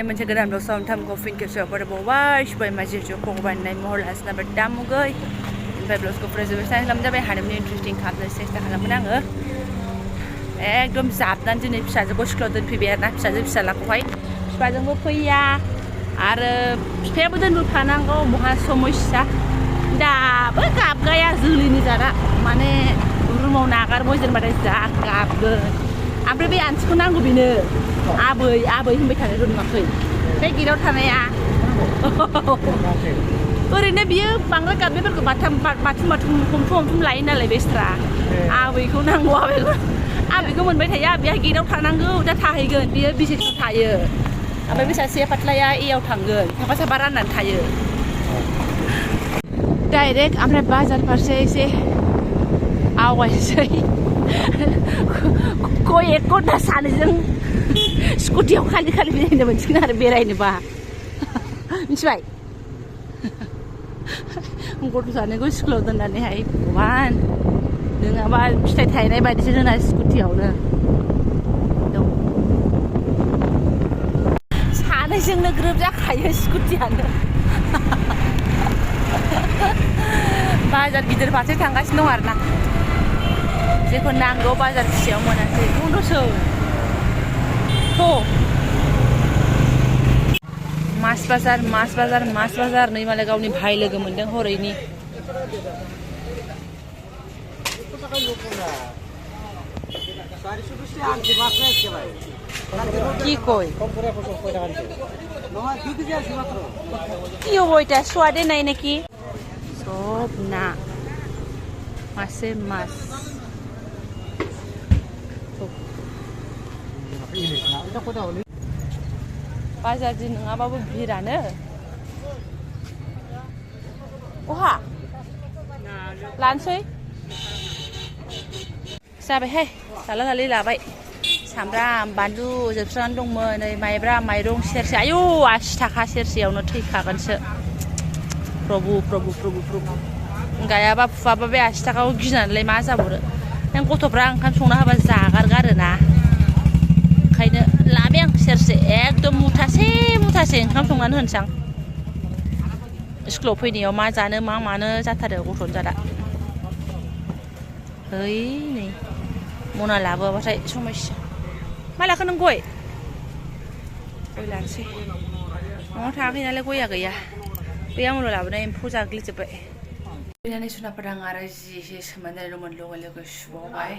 Ini moनसे गोदान blog sound फिन खेबसेयाव बरायबावबाय सबाय माजिजों फंबायनाय महर लासिना बे दामुगै ओमफ्राय ब्लगखौ फोजोबस्रांनाय खालामजाबाय हारिमुनि इन्टारेस्टिं खालामनो सेस्था खालामगोन आङो एकदम जाबनानै दिनै फिसाजोखौ स्कुलाव दोनफैबाय आरोना फिसाजो फिसालाखौहाय बिफाजोंबो फैया आरो बिफायाबो दोनबोफानांगौ बहा समस्या दाबो गाबगाया जोलैनि जारा माने रुमाव नागारबो जेनबाथाय जा गाबगोन ओमफ्राय बे आन्टिखौ नांगौ बेनो आबै आबै होनबाय थानो रोङाखै बे गेटआव थानाया ओरैनो बियो बांद्राय गाबनायफोरखौ बाथुम लायो नालाय बेस्रा आबैखौ नांगौ आबैखौ मोनबाय थायो आबैया गेटआव थानांगौ दा थाहैगोन बियो बिसेसआव थायो ओमफ्राय बे सासे फाथ्लाया एयाव थांगोन साफा साफा राननानै थायो डाइरेक्ट ओमफ्राय बाजार फारसे एसे आवगायसै गय एक घन्टा सानैजों स्कुटियाव खालि बेरायनो मोनसिगोन आरो बेरायनोबा मिथिबाय गथ' सानैखौ स्कुलाव दोननानैहाय भगवान नङाबा फिथाइ थायनाय बायदिसो जोंना स्कुटियावनो सानैजोंनो ग्रोब जाखायो स्कुटियानो बाजार गिदिर फारसे थांगासिनो दं आरोना जेखौ नांगौ बाजार फिसायाव मोनासै उनावसो मास बाजार नै मालाय गावनि भाइ लोगो मोनदों हरैनि কি কই কি হবো এটা সোয়াদে নাই নাকি সব না মাছের মাছ बाजार दिन नङाबाबो भिरानो अहा लानोसै जाबायहाय दाला लाबाय सामब्राम बानलु जोबस्रानानै दंमोन नै माइब्रा माइरं सेरसे आयौ 80 थाखा सेरसेयावनो थैखागोनसो प्रभु गायाबा फुवाबा बे 80 थाखाखौ गिनानैलाय मा जाबावो नों गथ'फ्रा ओंखाम संना होबा जागारगारोना ओंखायनो लाबाय आं सेरसे एकदम मुथासे ओंखाम संनानै होनसां स्कुलाव फैनायाव मा जानो मा मानो जाथारो गथ'नि जादा है नै मना लाबोआबाथाय समस्या मा लाखो नों गय लानोसै न'आव थाङाखै नालाय गया गैया बे आंल' लाबोनाय एम्फौ जाग्लिजोब्बाय फैनानै सुनाफोर आं आरो जि एसे सोमनानै दंमोन लोगो सुबावबाय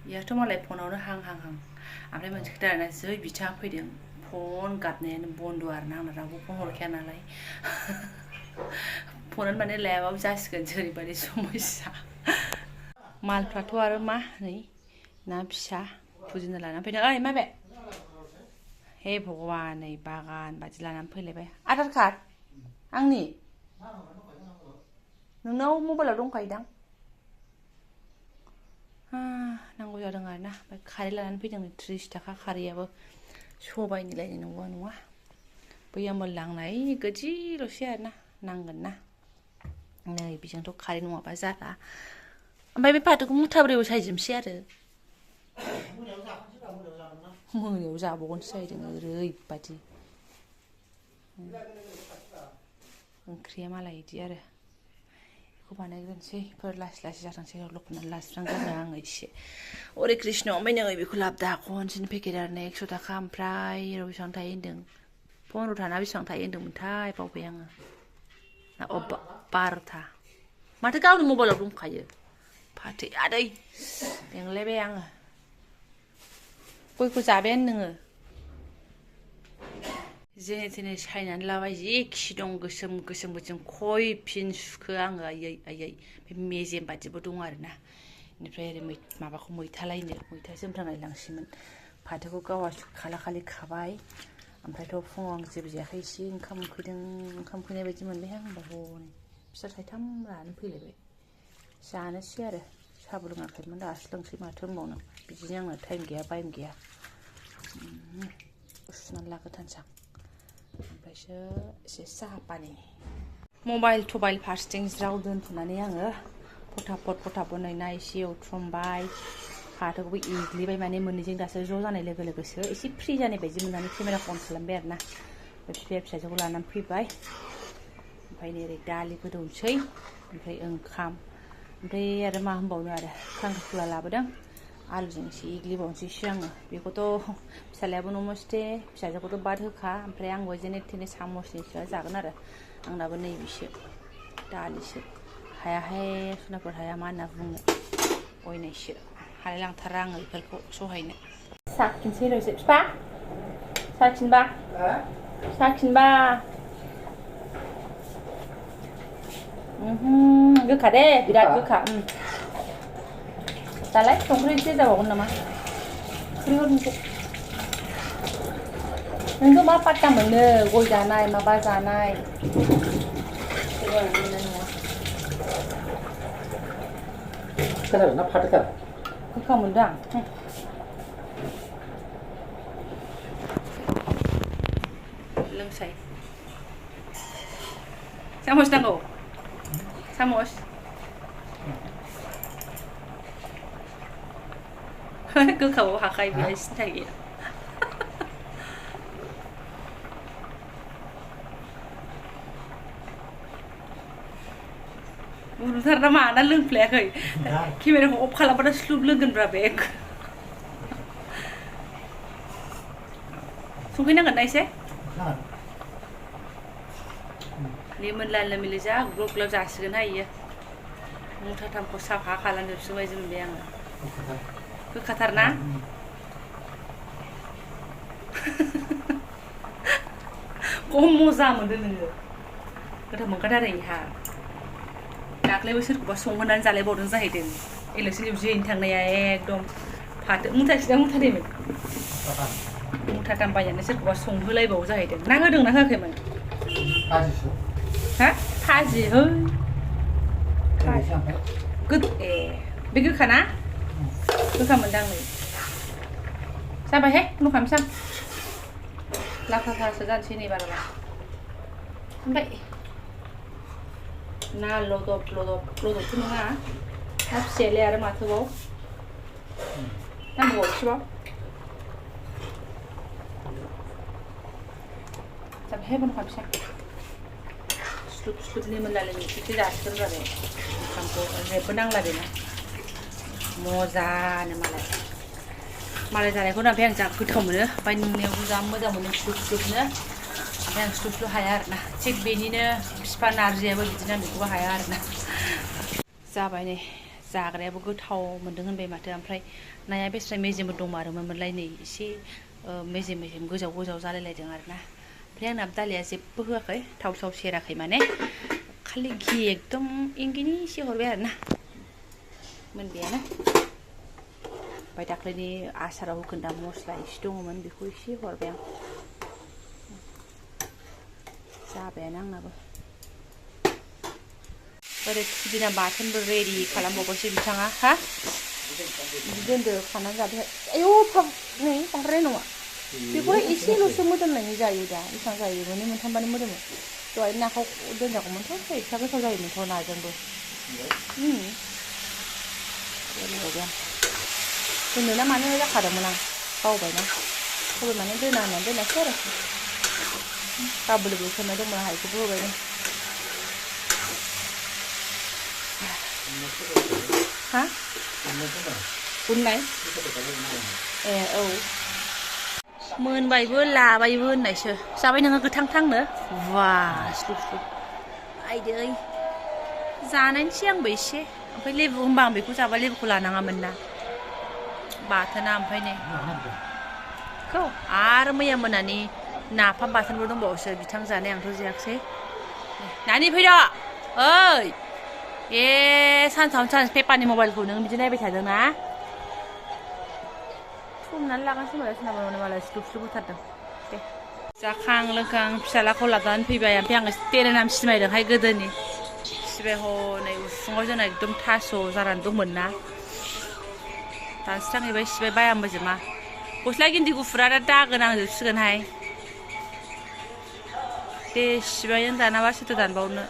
बेयाथ' मालाय फनावनो हां ओमफ्राय मोनसे खोथा आरोना जै बिथाङा फैदों फन गाबनायानो बन्द' आरोना आंना रावबो फन हरखाया नालाय फनानो माने लायाबाबो जासिगोन जेरैबायदि समस्या मालफ्राथ' आरो मा नै ना फिसा फुजिनो लानानै फैदों ओइ माबे हे भगवान नै बागान बादि लानानै फैलायबाय आधार कार्ड आंनि नोंनाव मबाइलाव दंखायोदां नांगौ जादों आरोना ओमफ्राय खारै लानानै फैदों 30 थाखा खारैयाबो सबायनि लायनाय नङा बैया मोनलांनाय गोदिल'सै आरोना नांगोन ना नै बेजोंथ' खारै नङाबा जाला ओमफ्राय बे फाथोखौ मुथाब्रैयाव सायजोबसै आरो मोनायाव जाबावगोनसो जाहैदों ओरैबादि ओंख्रिया मालाय इदि आरो बेखौ बानायग्रोनोसै लासै जाथोंसै लखबनानै लास्रांग्रोनो आङो एसे हरे कृष्ण ओमफ्राय नै बेखौ लाबोदा खनसेनि पेकेट आरो 100 थाखा ओमफ्राय बेसेबां थायो होन्दों 15 ना बेसेबां थायो होन्दोंमोनथाय बावबाय आङो 12 माथो गावनि मबाइलाव दंखायो फाथै आदै लेंलायबाय आङो गयखौ जाबायानो नोङो जेने थेने सायनानै लाबाय जि खि दं गोसोम खय फिन सुखो आङो आयै बे मेजेम बादिबो दं आरोना बेनिफ्राय ओरै माबाखौ मैथा जोमफ्रांलायलांसैमोन फाथोखौ गावा खालि खाबाय ओमफ्रायथ' फुङाव आं जेबो जायाखै एसे ओंखाम उखैनाय बायदि मोनबाय आं होमबा हनै फिसा थाइथाम लानानै फैलायबाय जानोसै आरो साहाबो लोङाखैमोन दासो लोंसै माथो होनबावनो बिदिनो आंनो टाइम गैया बाइम गैया सुनानै लाग्रोथारसां ओमफ्रायसो एसे साहा पानि मबाइल फारसेथिं ज्राव दोनथ'नानै आङो फटाफट नै ना एसे एवथ्रमबाय फाथोखौबो एग्लिबाय माने मोननैजों दासो ज' जानाय लोगो लोगोसो एसे फ्रि जानाय बायदि मोननानै केमेराखौ अन खालामबाय आरोना बिफाया फिसाजोखौ लानानै फैबाय ओमफ्राय नै ओरै दालि गोदौनोसै ओमफ्राय ओंखाम ओमफ्राय आरो मा होनबावनो आरो खांख्रिखला लाबोदों आलुजों एसे एग्लिबावनोसै आङो बेखौथ' फिसालायाबो नमस्ते फिसाजोखौथ' बाद होखा ओमफ्राय आंबो जेने थेने सामसनिसो जागोन आरो आंनाबो नैबेसो दालिसो हायाहाय सुनाफोर हाया मा होनना बुंनो अयनायसो हालायलांथारा आङो बेफोरखौ सहायनो साखिनोसै र'सो बिफा साखिनबा गोखा दे बिराद गोखा दालाय संख्रि एसे जाबावगोन नामा संख्रि हरनोसै नोंथ' मा पात्ता मोनो गय जानाय माबा जानाय ना फाथोखा गोखा मोनदों आं लोंसाय सामस नांगौ सामस गोखाबाव हाखायो बेहाय सिन्था गैया गुरुथार मा ना लोंफ्लायाखै केमेराखौ अफ खालामबाथ' स्लुब लोंगोनब्रा बे संख्रि नांगोन ना एसे लेमोन लामिले जा ग्लब ग्लब जासिगोनहाय इयो मुथाथामखौ साफा खालामजोबसिगोन बायदि मोनबाय आङो गोखाथार ना खम मजा मोनदों नोङो गोथाव मोनखाथारो इहा दाख्लैबो सोरखौबा संहोनानै जालायबावदों जाहैदों इलेक्सन जोबैनि थांनाया एकदम फाथो मुथासेना मुथानैमोन मुथाथाम बायनानै सोरखौबा संहोलायबावो जाहैदों ना होदोंना होआखैमोन हा फाजि है ए बे गोखा ना गोखा मोनदां नै जाबायहाय न' खालामसां लाफाफासो जानोसै नै बाराबा ओमफ्राय ना लदबथ' नङा ना फिसायालाय आरो माथोबाव नांगौ एसेबाव जाबायहाय बन खालामसां स्लुब लेमोन लालिनि एसे जासिगोन जाबाय ओंखामखौ जेबो नांला बेना मजानो मालाय जानायखौनो ओमफ्राय आं जा गोथाव मोनो ओमफ्राय नुनायावबो जा मोजां मोनो स्लुबनो ओमफ्राय आं स्लुब हाया आरोना थिग बेनिनो बिफा नारजियाबो बिदिनो आं बेखौबो हाया आरोना जाबाय नै जाग्रायाबो गोथाव मोनदों होनबाय माथो ओमफ्राय नाया बेस्रा मेजेमबो दंमारोमोनलाय नै एसे मेजेम गोजाव जालायलायदों आरोना ओमफ्राय आंना दालिया जेबो होआखै थाव सेराखै माने खालि घि एकदम इंगिनि एसे हरबाय आरोना मोनबायानो ओमफ्राय दाख्लैनि आसाराव होखोन्दा मस्ला एसे दङमोन बेखौ एसे हरबाय आं जाबायानो आंनाबो ओरै खुदिना बाथोनबो रेडि खालामबावबायसो बिथाङा हा बिदि दोनदो खानानै जाबाय आयौ नै बांद्राय नङा बेखौहाय एसेल'सो मोदोमनायनि जायो दा बेसेबां जायो मोननै मोनथामबानो मोदोमो दहाय नाखौ दोनजागौमोनथ' एफा गोथाव जायोमोनथ' नाजोंबो दोननो ना मानो जाखादोंमोन आं बावबायना होबाय माने दोना होननानै दोनासै आरो गाबोल लोगो सोमनाय दंमोन आंहा बेखौबो होबाय हा उननाय ए औ मोनबायबो लाबायबो होननायसो जाबाय नोङो गोथांनो वा स्लुब आइदै जानायनोसै आंबो एसे ओमफ्राय लेबु होनबा आं बेखौ जाबा लेबुखौ लानाङामोन ना बाथोना ओमफ्राय नै खौ आरो मैया मोनानि नाफाम बाथोनबो दंबावोसो बिथां जानाय आंथ' जायाखिसै नानि फैद' ओइ ए सानसेयावनो सानसे पेपारनि मबाइलखौ नों बिदि नायबाय थादों ना हमनानै लागासिनो मालाय सोरनाबा मालाय स्लुब होथारदों दे जाखां लोंखां फिसालाखौ लानानै फैबाय ओमफ्राय आङो तेरे नाम सिमायदोंहाय गोदोनि सिबाय हनै उसुङाव जोंना एकदम थास' जानानै दंमोन ना दानस्रांहैबाय सिबाय बायामोजोमा गस्ला गिन्दि गुफुरा दा दागो नांजोबसिगोनहाय दे सिबायनो दानाबा सोरथो दानबावनो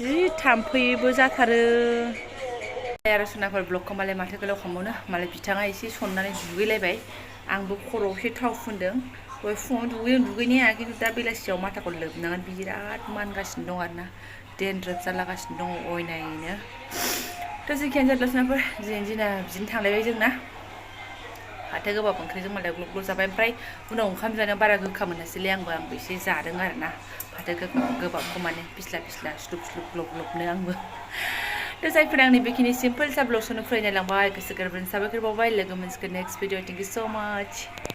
जि थाम्फैबो जाथारो आरो सनाफोर ब्लगखौ मालाय माथो गोलाव खालामबावनो मालाय बिथाङा एसे सननानै दुगैलायबाय आंबो खर'आव एसे थाव फुनदों दहाय फुङाव दुगैनाया खिन्थु दा बेलासियाव माथाखौ लोबनांगोन बिराद मानगासिनो दं आरोना डेन्ड्रफ जालागासिनो दं अयनायैनो थ' जेखियानो जादोंसनाफोर दिनैनि दिना बिदिनो थांलायबाय जोंना फाथो गोबाब ओंख्रिजों मालाय ग्लब ग्लब जाबाय ओमफ्राय उनाव ओंखाम जानायाव बारा गोखा मोनासैलै आंबो एसे जादों आरोना फाथो गोबाबखौ माने फिस्ला फिस्ला स्लुब स्लुब ग्लब ग्लबनो आंबो थ' जायफोर आंनि बेखिनि सिम्पोल सा ब्लग सनो फरायनाय लांबाय गोसो गोरबोनि साबायखर बावबाय लोगो मोनसिगोन नेक्स्ट भिडिअ थेंक इउ स' माच